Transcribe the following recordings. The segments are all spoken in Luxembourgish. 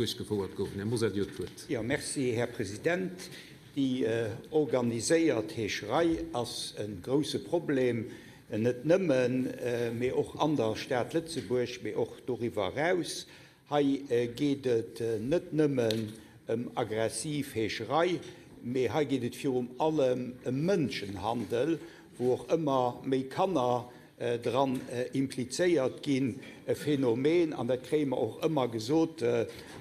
Duerchgefouert goufen. Här Mosar, Dir hutt d'Wuert. Jo, merci, Här President. Déi organiséiert Heescherei ass e grouse Problem, net nëmmen, mee och an der Stad Lëtzebuerg, mee och doriwwer eraus. Hei geet et net nëmmen ëm aggressiv Heescherei, mee hei geet et virum allem ëm Mënschenhandel, wou och ëmmer méi Kanner dran implizéiert ginn, e Phänomen, an dat kréie mer och ëmmer gesot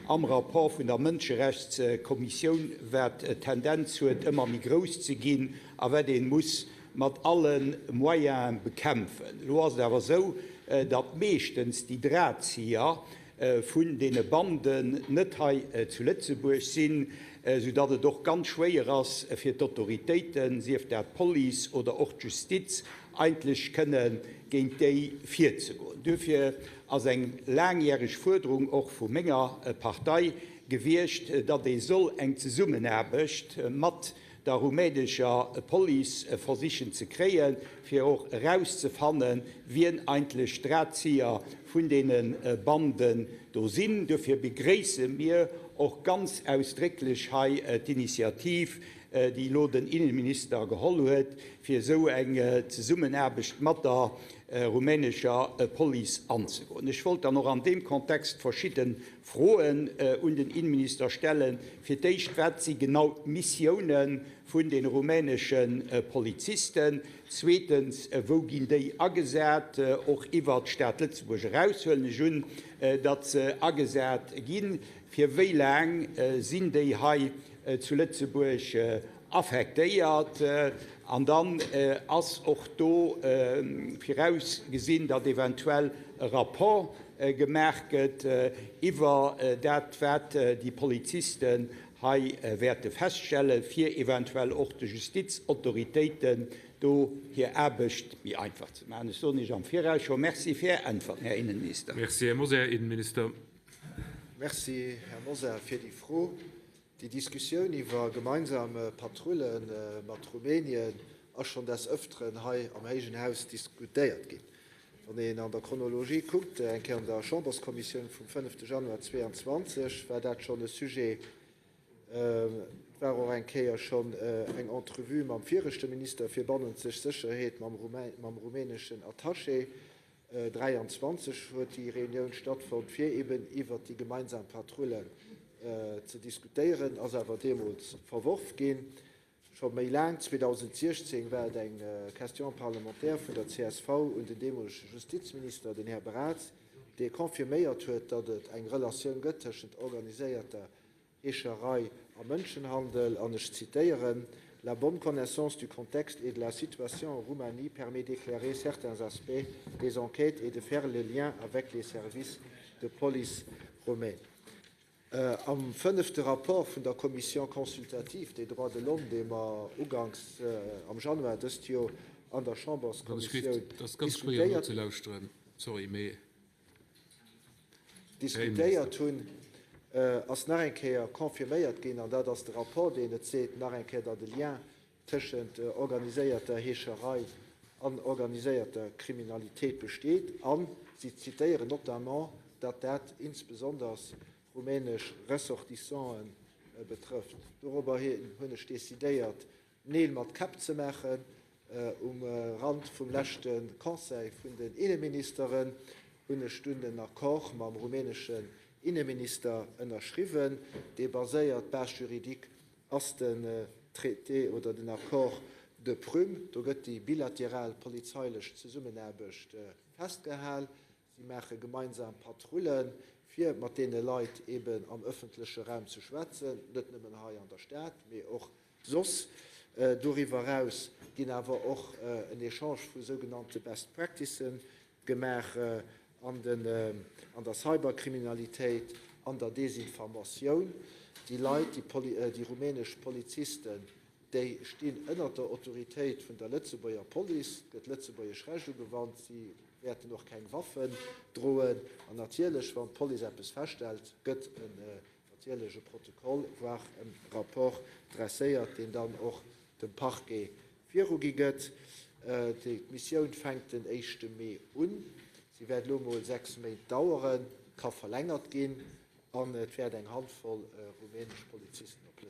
am Rapport vun der Mënscherechtskommissioun, wat d'Tendenz huet, ëmmer méi grouss ze ginn a wat ee muss mat alle Moyene bekämpfen. Elo ass et awer esou, datt meeschtens déi Drahtzieher vun deene Banden net hei zu Lëtzebuerg sinn, soudatt et och ganz schwéier ass fir d'Autoritéiten, sief dat d'Police oder och d'Justiz, eigentlech kënne géint déi virzegoen. Duerfir ass eng laangjäreg Fuerderung och vu menger Partei gewiescht, datt ee soll eng Zesummenaarbecht mat der rumänescher Police versichen ze kréien, fir och erauszefannen, wien eigentlech d'Drahtzieher vun deene Banden do sinn. Duerfir begréisse mir och ganz ausdrécklech hei d'Initiativ, déi elo den Innenminister geholl huet, fir esou eng Zesummenaarbecht mat der rumänescher Police anzegoen. Ech wollt dann och an deem Kontext verschidde Froen un den Innenminister stellen. Fir d'éischt, Wat si genau d'Missioune vun de rumänesche Polizisten? Zweetens, Wou ginn déi agesat? Och iwwert d'Stad Lëtzebuerg eraus huelen ech un, datt se agesat ginn. Fir wéi laang sinn déi hei zu Lëtzebuerg affektéiert? An dann ass och do virausgesinn, datt eventuell e Rapport gemaach gëtt iwwer dat, wat déi Polizisten hei wäerte feststellen, fir eventuell och de Justizautoritéiten do hir Aarbecht méi einfach ze maachen. Ech soen Iech am Viraus scho Merci fir Är Äntwerten, Här Innenminister. Merci, Här Mosar. Här Innenminister. Merci, Här Mosar, fir déi Fro. Déi Diskussioun iwwer gemeinsam Patrulle mat Rumänien ass schonn des Ëfteren hei am héijen Haus diskutéiert ginn. Wann een an der Chronologie kuckt, eng Kéier an der Chamberskommissioun vum fënnefte Januar 22 war dat schonn e Sujet. Et war och eng Kéier schonn eng Entrevue mam viregte Minister fir bannenzeg Sécherheet, mam rumäneschen Attaché. 23 huet déi Reunioun stattfonnt, fir eben iwwert déi gemeinsam Patrullen ze diskutéieren, ass awer deemools verworf ginn. Scho méi laang, 2016, war et eng Question parlementaire vun der csv un den deemolege Justizminister, den Här Braz, dee confirméiert huet, datt et eng Relatioun gëtt tëschent organiséierter Heescherei a Mënschenhandel, an ech zitéieren, La bonne connaissance du contexte et de la situation en Roumanie permet d'éclairer certains aspects des enquêtes et de faire le lien avec les services de police roumaine. Am fënnefte Rapport vun der Commission consultative des droits de l'homme, dee mer uganks am Januar dëst Joer an der Chamberskommissioun diskutéiert hunn, ass nach eng Kéier confirméiert ginn, an dat ass de Rapport, deen et seet nach eng Kéier, datt e Lien tëschent organiséierter Heescherei an organiséierter Kriminalitéit besteet. A si zitéieren notamment, datt dat insbesonders rumänesch Ressortissanten betrëfft. Dorobberhin hunn ech decidéiert, Neel mat Käpp ze maachen. Um Rand vum leschte Conseil vun den Inneministeren hunn ech dunn den Accord mam rumäneschen Inneminister ënnerschriwwen. Dee baséiert, d'Base juridique ass den Traité oder den Accord de Prüm. Do gëtt déi bilateral polizeilech Zesummenaarbecht festgehal. Si maache gemeinsam Patrullen, fir mat deene Leit eben am ëffentleche Raum ze schwätzen, net nëmmen hei an der Stad, mee och soss. Doriwwer eraus ginn awer och en Echange vu sougenannte Best Practicen gemaach an der Cyberkriminalitéit, an der Desinformatioun. Déi Leit, déi rumänesch Polizisten, Déi stinn ënnert der Autoritéit vun der Lëtzebuerger Police, et gëtt lëtzebuergesch Recht ugewannt, si wäerten och keng Waffen droen. An natierlech, wann d'Police eppes feststellt, gëtt en natierlech e Protokoll, voire e Rapport dresséiert, deen dann och dem Parquet virugi gëtt. D'Missioun fänkt den éischte Mee un. Si wäert elo emol 6 Méint daueren, ka verlängert ginn. An et wäert eng Handvoll rumänesch Polizisten op.